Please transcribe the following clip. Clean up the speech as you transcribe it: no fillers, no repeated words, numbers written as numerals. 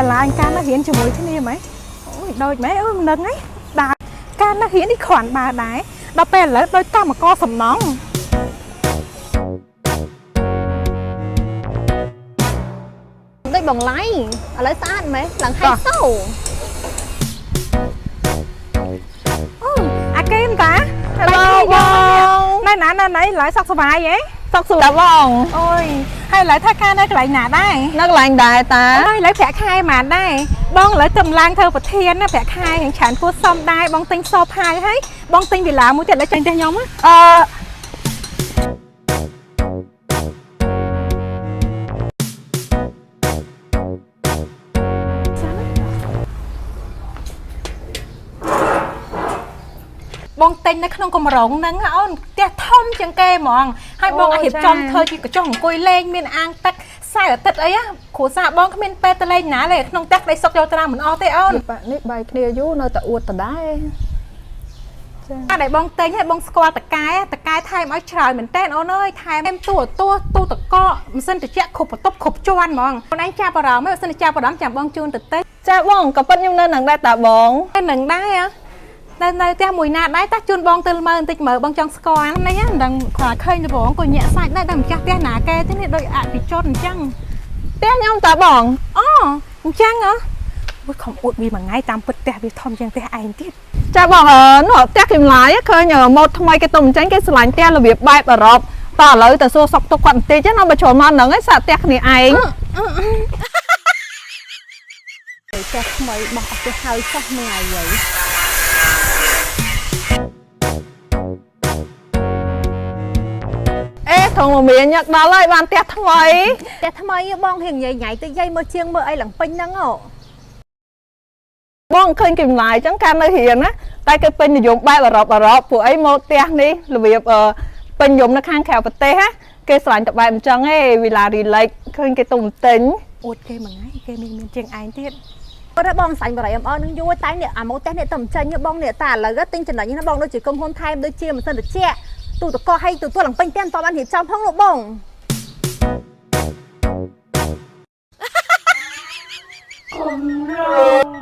យាល័យកាលនៅរៀនជាមួយគ្នាហ្មងអូយដូចម៉េចអូយមិនដឹងហីដើរកាលនៅរៀននេះគ្រាន់បើដែរដល់ពេលឥឡូវដូចកម្មករសំណង់ ដូចបងឡៃឥឡូវស្អាតមែនឡើងហៃសូ អូអាគេមតា Hello បង នៅណានៅណីឥឡូវសុខសប្បាយហ៎ សុខសប្បាយបង អូយហើយឥឡូវធ្វើការនៅកន្លែងណាដែរ នៅកន្លែងដែរតា អូយឥឡូវប្រាក់ខែប៉ុន្មានដែរបងឥឡូវទៅឡើងធ្វើប្រធានណាប្រាក់ខែរៀងច្រើនគួរសមដែរបងទិញសូផាយហើយបងទិញវិឡាមួយទៀតឥឡូវចេញផ្ទះខ្ញុំណា អឺ បងទិញនៅក្នុងកម្រងហ្នឹងណាអូនផ្ទះធំជាងគេហ្មងហើយបងអាចរៀបចំធ្វើជាកញ្ចុះអង្គុយលេងមានអាងទឹកសៅអាទិត្យអីណាគ្រួសារបងគ្មានពេលទៅលេងណាទេក្នុងផ្ទះក្តីសុខចូលត្រាមិនអស់ទេអូន បាក់នេះបែកគ្នាយូរនៅតែអួតដដែល តែដែលបងទិញឲ្យបងស្គាល់តកែតកែថែមឲ្យច្រើនមែនតើអូនអើយថែមទូទូទូតកកម៉ាស៊ីនត្រជាក់គ្រប់បន្ទប់គ្រប់ជាន់ហ្មងអូនឯងចាប់អារម្មណ៍ហ៎បើសិនជាចាប់អារម្មណ៍ចាំបងជូនទៅទិញ ចាបងក៏ប៉ិតខ្ញុំនៅនឹងដែរតាបង តែនឹងដែរហ៎នៅនៅផ្ទះមួយណាដែរតោះជូនបងទៅមើលបន្តិចមើលបងចង់ស្គាល់នេះមិនដឹងគ្រាន់ឃើញដំបងក៏ញាក់សាច់ដែរតែម្ចាស់ផ្ទះណាគេទេនេះដូចអភិជនអញ្ចឹង ផ្ទះខ្ញុំតាបង អូអញ្ចឹងហ៎អូយខំអួតវាមួយថ្ងៃតាមពិតផ្ទះវាធំជាងផ្ទះឯងទៀត ចាបងអឺនោះផ្ទះគឹមឡាយឃើញម៉ូតថ្មីគេទុំអញ្ចឹងគេឆ្លាញ់ផ្ទះរបៀបបែបអឺរ៉ុបតឥឡូវទៅសួរសុកទុកគាត់បន្តិចណាបើចូលមកហ្នឹងឯងសាក់ផ្ទះគ្នាឯង ចេះថ្មីបោះអស់ទៅហើយសោះមួយថ្ងៃហើយ អេថងមមាញឹកដល់ហើយបានផ្ទះថ្មី តែថ្មីបងរៀងញ៉ៃញ៉ៃទៅយាយមើលជាងមើលអីឡើងពេញហ្នឹងហ៎ បងឃើញគឹមឡាយអញ្ចឹងកាលនៅរៀនណាតែគេពេញនិយមបែបអឺរ៉ុបអឺរ៉ុបពួកអីម៉ូតផ្ទះនេះរបៀបអឺពេញនិយមនៅខាងក្រៅប្រទេសណាគេឆ្លាញ់តែបែបអញ្ចឹងឯងវីឡារីឡិចឃើញគេទុំទិញ អួតគេមួយថ្ងៃគេមានមានជាងឯងទៀត អត់ទេបងស្លាញ់បរិយអមអនឹងយូរតែនេះអាម៉ូតនេះតែមិនចាញ់បងនេះតែឥឡូវទិញចំណេញណាបងដូចជាក្រុមហ៊ុនថែមដូចជាម៉ាស៊ីនត្រជាក់ទូទឹកកកឲ្យទូទួលឡើងពេញផ្ទះមិនតបានរៀបចំផងលោកបង